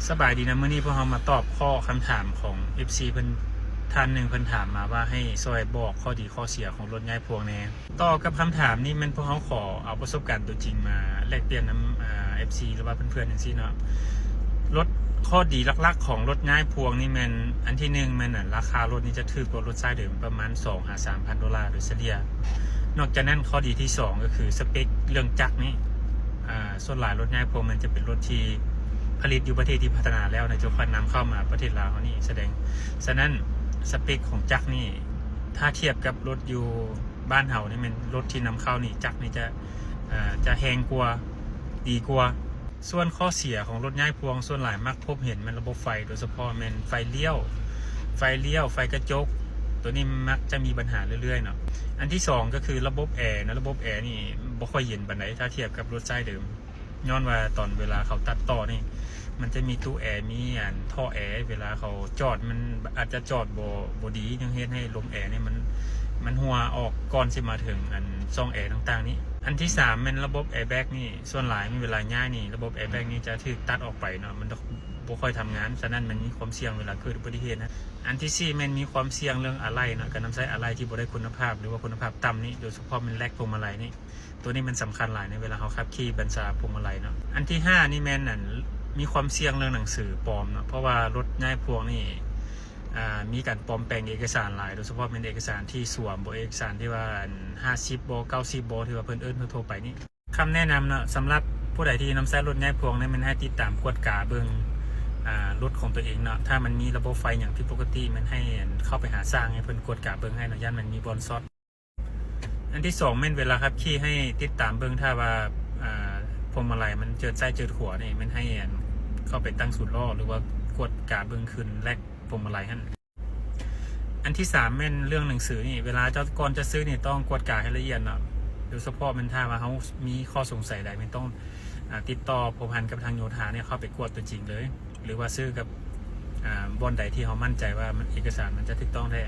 ສະບາຍດີນະ, ມື້ນີ້ພວກເຮົາມາຕອບຂໍ້ຄຳຖາມຂອງ ເອັຟຊີ ເພິ່ນ ທ່ານໜຶ່ງ ເພິ່ນຖາມມາວ່າໃຫ້ຊ່ອຍບອກຂໍ້ດີຂໍ້ເສຍຂອງລົດຍ້າຍພວງແດ່. ຕໍ່ກັບຄຳຖາມນີ້ແມ່ນພວກເຮົາຂໍເອົາປະສົບການຕົວຈິງມາແລກປ່ຽນນຳ ອາ ເອັຟຊີ ຫຼືວ່າເພື່ອນໆ ຈັ່ງຊີ້ເນາະ. ລົດ ຂໍ້ດີຫຼັກໆຂອງລົດຍ້າຍພວງນີ້ແມ່ນ ອັນທີໜຶ່ງແມ່ນ ອາ ລາຄາລົດນີ້ຈະຖືກກວ່າລົດຊາຍເດີມປະມານສອງຫາສາມພັນໂດລາໂດຍສະເລ່ຍ. ນອກຈາກນັ້ນ ຂໍ້ດີທີສອງກໍຄືສະເປັກເລື່ອງຈັກນີ້ ອາ ສ່ວນຫຼາຍລົດຍ້າຍພວງແມ່ນຈະເປັນລົດທີ່ຜະລິດຢູ່ປະເທດທີ່ພັດທະນາແລ້ວນະ, ຈະຄ່ອຍນຳເຂົ້າມາປະເທດລາວເຮົານີ້. ສະແດງ ສະນັ້ນ ສະເປັກຂອງຈັກນີ້ ຖ້າທຽບກັບລົດຢູ່ ບ້ານເຮົານີ້ແມ່ນລົດທີ່ນຳເຂົ້ານີ້ ຈັກນີ້ຈະ ເອີ ຈະແຮງກວ່າ ດີກວ່າ. ສ່ວນຂໍ້ເສຍຂອງລົດຍ້າຍພວງ ສ່ວນຫຼາຍມັກພົບເຫັນແມ່ນລະບົບໄຟ, ໂດຍສະເພາະແມ່ນໄຟລ້ຽວ ໄຟລ້ຽວ ໄຟກະຈົກ ໂຕນີ້ມັກຈະມີບັນຫາເລື້ອຍໆເນາະ. ອັນທີສອງກໍຄືລະບົບແອນະ, ລະບົບແອນີ້ບໍ່ຄ່ອຍເຢັນປານໃດ ຖ້າທຽບກັບລົດຊາຍເດີມ. ຍ້ອນວ່າຕອນເວລາເຂົາຕັດຕໍ່ນີ້ ມັນຈະມີຕູ້ແອ ມີອັນທໍ່ແອ ເວລາເຂົາຈອດ ມັນອາດຈະຈອດບໍ່ ບໍ່ດີ ຈຶ່ງເຮັດໃຫ້ລົມແອນີ້ມັນ ມັນຮົ່ວອອກກ່ອນຊິມາເຖິງອັນຊ່ອງແອຕ່າງໆນີ້. ອັນທີສາມແມ່ນລະບົບແອແບັກນີ້ ສ່ວນຫຼາຍເວລາຍ້າຍນີ້ ລະບົບແອແບັກນີ້ຈະຖືກຕັດອອກໄປເນາະ, ມັນບໍ່ຄ່ອຍທຳງານ, ສະນັ້ນມັນມີຄວາມສ່ຽງເວລາເກີດອຸບັດຕິເຫດນະ. ອັນທີສີ່ແມ່ນມີຄວາມສ່ຽງເລື່ອງອາໄຫຼ່ເນາະ, ການນຳໃຊ້ອາໄຫຼ່ທີ່ບໍ່ໄດ້ຄຸນນະພາບ ຫຼືວ່າຄຸນນະພາບຕ່ຳນີ້ ໂດຍສະເພາະແມ່ນແລັກພວງມາໄລນີ້. ໂຕນີ້ມັນສຳຄັນຫຼາຍໃນເວລາເຮົາຂັບຂີ່ບັນຊາພວງມາໄລເນາະ. ອັນທີຫ້ານີ້ແມ່ນ ອັນ ມີຄວາມສ່ຽງເລື່ອງໜັງສືປອມເນາະ, ເພາະວ່າລົດຍ້າຍພວງນີ້ ອາ ມີການປອມແປງເອກະສານຫຼາຍ, ໂດຍສະເພາະແມ່ນເອກະສານທີ່ສວມບໍ ເອກະສານທີ່ວ່າ ອັນ ຫ້າສິບບໍ ເກົ້າສິບບໍ ທີ່ວ່າເພິ່ນເອີ້ນທົ່ວໆໄປນີ້. ຄຳແນະນຳເນາະ, ສຳລັບຜູ້ໃດທີ່ນຳໃຊ້ລົດຍ້າຍພວງນີ້ ແມ່ນໃຫ້ຕິດຕາມກວດກາເບິ່ງ ອາ ລົດຂອງຕົວເອງເນາະ. ຖ້າມັນມີລະບົບໄຟຫຍັງຜິດປົກກະຕິ ແມ່ນໃຫ້ ອັນ ເຂົ້າໄປຫາຊ່າງ ໃຫ້ເພິ່ນກວດກາເບິ່ງໃຫ້ເນາະ, ຢ້ານມັນມີບ່ອນຊອດ. ອັນທີສອງແມ່ນເວລາຂັບຂີ່ໃຫ້ຕິດຕາມເບິ່ງ ຖ້າວ່າ ອາ ພວງມາໄລມັນເຈີດຊ້າຍເຈີດຂວານີ້ ແມ່ນໃຫ້ ອັນ ເຂົ້າໄປຕັ້ງສູນລໍ້ ຫຼືວ່າກວດກາເບິ່ງຄືນແລັກພວງມາໄລຫັ້ນ. ອັນທີສາມແມ່ນເລື່ອງໜັງສືນີ້, ເວລາເຈົ້າ ກ່ອນຈະຊື້ນີ້ຕ້ອງກວດກາໃຫ້ລະອຽດເນາະ, ໂດຍສະເພາະແມ່ນຖ້າວ່າເຮົາມີຂໍ້ສົງໄສໃດ ແມ່ນຕ້ອງ ອາ ຕິດຕໍ່ພົວພັນກັບທາງໂຍທານີ້ ເຂົ້າໄປກວດຕົວຈິງເລີຍ ຫຼືວ່າຊື້ກັບ ອາ ບ່ອນໃດທີ່ເຮົາໝັ້ນໃຈວ່າມັນ ເອກະສານມັນຈະຖືກຕ້ອງແທ້.